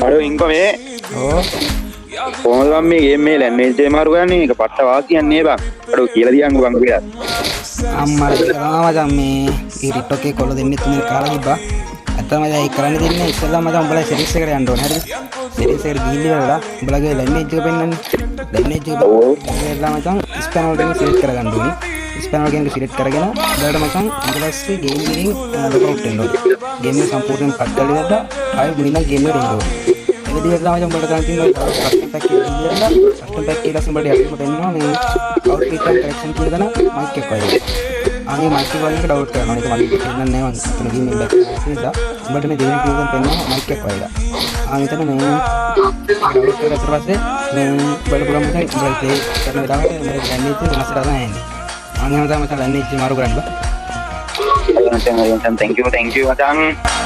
අඩෝ ඉංකෝ මේ. ඔව්. කොහොමද බං මේ ගේම් මේ ලැන්ග්වේජ් එක මාරු කරන්නේ? ඒක පට්ට වාසියක් නේ බං. අඩෝ කියලා දියන්කෝ බං කියලා. අම්මා මචං, මේ ඒ ටික්ටොක් එකේ කොල්ල දෙන්නේ තුන් දෙනෙක් කාලා තිබ්බා. ඇත්තම මචං, ඒක කරන්න දෙන්නේ ඉස්සෙල්ලා මචං උඹලා සෙටින්ග්ස් එකට යන්න ඕනේ. හරිද? සෙටින්ග්ස් එකට ගිහින් ඉවරලා උඹලගේ ලැන්ග්වේජ් එක පෙන්නන්නේ. ලැන්ග්වේජ් එක පෙන්නලා මචං ස්පැනෝල් කියන සිලෙක්ට් කරගන්න ඕනේ. ස්පැනෝල් කියන එක සිලෙක්ට් කරගෙන උඹලට මචං ඊට පස්සේ ගේම් එකෙන් ලොග් අවුට් වෙන්න ඕනේ. ගේම් එක සම්පූර්ණයෙන් කට් කරලා ඉවරලා ආයෙ මුලින්ම ගේම් එකට එන්න ඕනේ. ඒක දිහා මචං උඹලට කරන් තියෙනවා කස්ටම් පැක් එක ඉවරලා කස්ටම් පැක් එක ඊට උඹලට යටින්ම පෙන්නනවා මේ අවුට්ෆිට් ඇන්ඩ් කලෙක්ෂන් කියන තැන මයික් එකක් වගේ. ආගේ මයික් එක වගේ එක ඩවුන්ලෝඩ් කරනවා. ඒක මගේ පෙන්නන්නේ නැහැ මං. එතන ගිහින් මේ බැක් නිසා උඹට මේ දෙවෙනි කියන තැන පෙන්නනවා මයික් එකක් වගේ. ආ මෙතන මේ ඩවුන්ලෝඩ් කරගත්තට පස්සේ මේ උඹලට පුළුවන් මචං උඹලා ප්ලේ කරන වෙලාවට උඹලගේ ලැන්ග්වේජ් එක වෙනස් කරලා තමයි එන්නේ. ආ එහෙම තමයි මචං ලැන්ග්වේජ් මාරු කරන්න බා. හරි මචං, හරි මචං, thank you, thank you මචං.